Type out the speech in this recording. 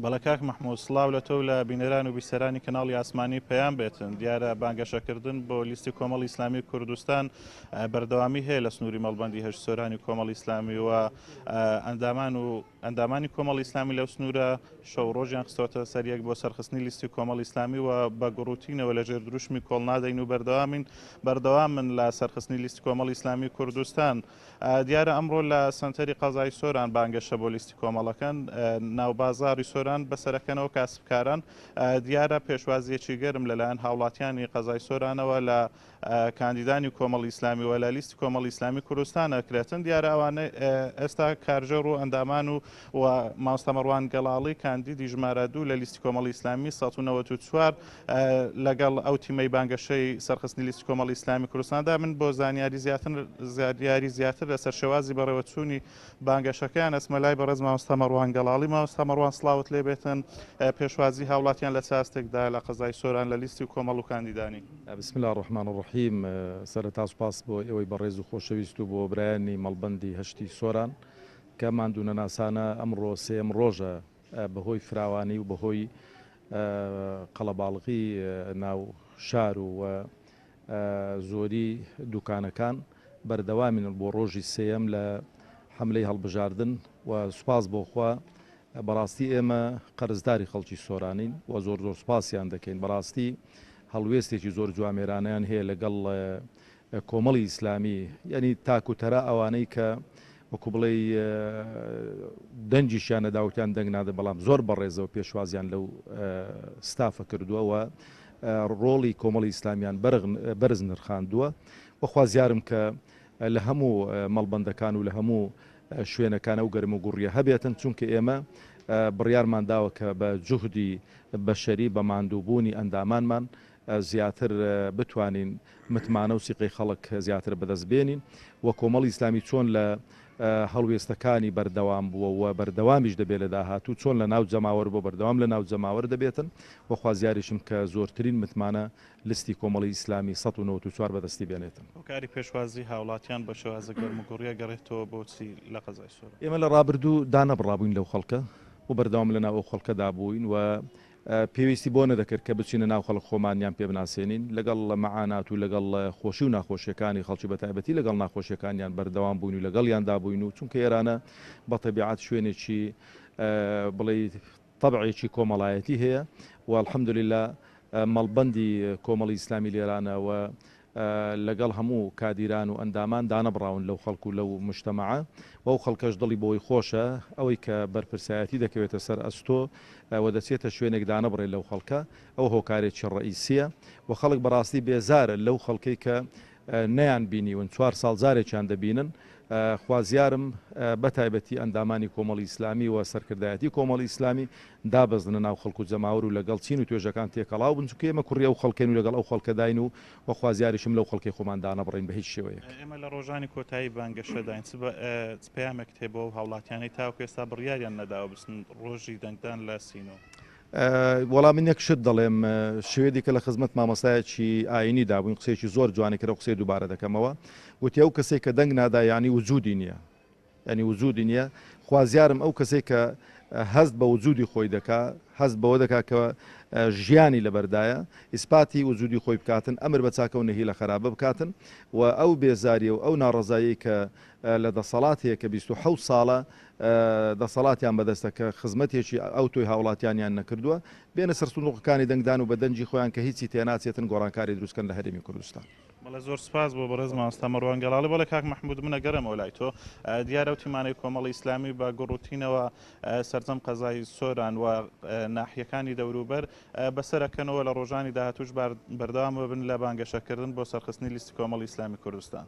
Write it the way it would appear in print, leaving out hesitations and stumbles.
بەڵێ کاک مەحمود، سڵاو لە تۆ و لە بینەران و بیسەرانی کەناڵی ئاسمانی پەیام بێتن. دیارە بانگەشەکردن بۆ لیستی کۆمەڵی ئیسلامی کوردستان بەردەوامی هەیە لە سنووری مەڵبەندی هەشت سۆرانی کۆمەڵی ئیسلامی و ئەندامان و ئەندامانی کۆمەڵی ئیسلامی لەو سنوورە شەو ڕۆژیان خستۆتە سەر یەک بۆ سەرخستنی لیستی کۆمەڵی ئیسلامی و بە گوڕوتینەوە لە ژێر دروشمی کۆڵ نادەین و بەردەوامین بەردەوامن لە سەرخستنی لیستی کۆمەڵی ئیسلامی کوردستان. دیارە ئەمڕۆ لە سەنتەری قەزای سۆران بانگەشە بۆ لیستی کۆمەڵەکەن ناوبازاڕی سۆران بەسەرەکەنەوە کاسبکاران. دیارە پێشوازییەکی گەرم لەلایەن هاوڵاتیانی قەزای سۆرانەوە لە کاندیدانی کۆمەڵی ئیسلامی و لە لیستی کۆمەڵی ئیسلامی کوردستان ئەکرێتن. دیارە ئەوانە ئێستا کارژێڕ و ئەندامان و و مامۆستا مەڕوان گەڵاڵی کاندیدی ژمارە دوو لە لیستی کۆمەڵی ئیسلامی 194 لەگەڵ ئەو تیمەی بانگەشەی سەرخستنی لیستی کۆمەڵی ئیسلامی کوردستاندا من بۆ زانیاری زیاتر زانیاری زیاتر لەسەر شێوازی بەڕێوەچوونی بانگەشەکەیان ئەچمە لای بەڕێز مامۆستا مەڕوان گەڵاڵی. مامۆستا مەڕوان سڵاوت لێ بێتن، پێشوازی هاوڵاتیان لە چ ئاستێکدا لە قەزای سۆران لە لیستی کۆمەڵ و کاندیدانی؟ بسم اللە الرحمن الرحیم سەرەتا سوپاس بۆ ئێوەی بەڕێز و خۆشەویست و بۆ برایانی مەڵبەندی هەشتی سۆران کە ماندوونەناسانە ئەمڕۆ سێیەم ڕۆژە بەهۆی فراوانی و بەهۆی قەڵەباڵغی ناو شار و زۆری دوکانەکان بەردەوامین بۆ ڕۆژی سێیەم لە حەملەی هەڵبژاردن و سوپاس بۆ خوا بەڕاستی ئێمە قەرزداری خەڵکی سۆرانین و زۆر زۆر سوپاسیان دەکەین بەڕاستی هەڵوێستێکی زۆر جوامێرانەیان هەیە لەگەڵ کۆمەڵی ئیسلامی یانی تاک و تەرا ئەوانەی کە وەکو بڵێی دەنگیشیان نەدا وتیان دەنگ نادەن بەڵام زۆر بەڕێزەوە پێشوازیان لەو ستافە کردووە و ڕۆڵی کۆمەڵی ئیسلامیان بەرز نرخاندووە و خوازیارم کە لە هەموو مەڵبەندەکان و لە هەموو شوێنەکان ئەو گەرم و گوڕیە هەبێتن چونکە ئێمە بڕیارمان داوە کە بە جوهدی بەشەری بە ماندووبوونی ئەندامانمان زیاتر بتوانین متمانە و سیقەی خەڵک زیاتر بەدەست بێنین و کۆمەڵی ئیسلامی چۆن لە هەڵوێستەکانی بەردەوام بووە و بەردەوامیش دەبێت لە داهاتوو چۆن لە ناو جەماوەر بووە بەردەوام لە ناو جەماوەر دەبێتن و خوازیاریشم کە زۆرترین متمانە لستی کۆمەڵی ئیسلامی 194 بەدەستی بێنێتن. هۆکاری پێشوازی هاوڵاتیان بە شێوازە گەرموگوڕیە گەڕێتەوە بۆ چی لە قەزای سۆران؟ ئێمە لە ڕابردوو دانەبڕابووین لەو خەڵکە و بەردەوام لە ناو ئەو خەڵکەدا بووین و پێویستی بۆ نەدەکرد کە بچینە ناو خەڵک خۆمانیان پێ بناسێنین، لەگەڵ مەعانات و لەگەڵ خۆشی و ناخۆشیەکانی خەڵکی بەتایبەتی لەگەڵ ناخۆشیەکانیان بەردەوام بووین و لەگەڵیاندا بووین و چونکە ئێرانە بە تەبیعەت شوێنێکی بڵێی تەبعێکی کۆمەڵایەتی هەیە و الحمدللە مەڵبەندی کۆمەڵی ئیسلامی لێرانە و لەگەڵ هەموو کادیران و ئەندامان دانەبڕاون لەو خەڵک و لەو موجتەمەعە و ئەو خەڵکەش دڵی بۆی خۆشە ئەوەی کە بەرپرسایەتی دەکەوێتە سەر ئەستۆ و دەچێتە شوێنێک دانەبڕێت لەو خەڵکە ئەوە هۆکارێکی ڕەئیسیە و خەڵک بەڕاستی بێزارە لەو خەڵکەی کە نەیان بینیون چوار ساڵ جارێکیان دەبینن خوازیارم بەتایبەتی ئەندامانی کۆمەڵی ئیسلامی و سەرکردایەتی کۆمەڵی ئیسلامی دابەزنە ناو خەڵک و جەماوەر و لەگەڵ چین و توێژەکان تێکەڵاو بن، چونکە ئێمە کوڕی ئەو خەڵکەین و لەگەڵ ئەو خەڵکەداین و و خوازیاریشم لەو خەڵکەی خۆمان دانەبڕین بە هیچ شێوەیەک. ئێمە لە ڕۆژانی کۆتایی بانگەشەداین، چ چ پەیامێکت هەیە بۆ ئەو هاوڵاتیانەی تاوەکو ئێستا بڕیاریان نەداوە بچن ڕۆژی دەنگدان لە سینۆ؟ وەڵا من یەک شت دەڵێم، شێوێ دیکە لە خزمەت مامۆستایەکی ئایینی دابووین، قسەیەکی زۆر جوانی کرد، ئەو قسەیە دووبارە دەکەمەوە، وتی ئەو کەسەی کە دەنگ نادا یانی وجودی نییە، یانی وجودی نییە، خوازیارم ئەو کەسەی کە هەست بە وجودی خۆی دەکا، هەست بەوە دەکا کە ژیانی لەبەردایە، ئیسپاتی وجودی خۆی بکاتن، ئەمر بە چاکە و نەهی لە خەرابە بکاتن و ئەو بێزاریە و ئەو ناڕەزاییەی کە لە دەسەڵات هەیە کە 27 ساڵە دەسەڵاتیان بەدەستە کە خزمەتێکی ئەوتۆی هاوڵاتیانیان نەکردووە، بێنە سەر سندوقەکانی دەنگدان و بە دەنگی خۆیان کە هیچی تێناچێتن گۆڕانکاری دروستکەن لە هەرێمی کوردستان. بەڵێ زۆر سپاس بۆ بەڕێز مامۆستا مەروان گەڵاڵی. بەڵێ کاک مەحمود من ئەگەڕێمەوە لای تۆ. دیارە ئەو تیمانەی کۆمەڵی ئیسلامی بە گوڕوتینەوە سەرجەم قەزای سۆران و ناحیەکانی دەوروبەر بەسەر ئەکەنەوە لە ڕۆژانی داهاتووش بەردەوام بن لە بانگەشەکردن بۆ سەرخستنی لیستی کۆمەڵی ئیسلامی کوردستان.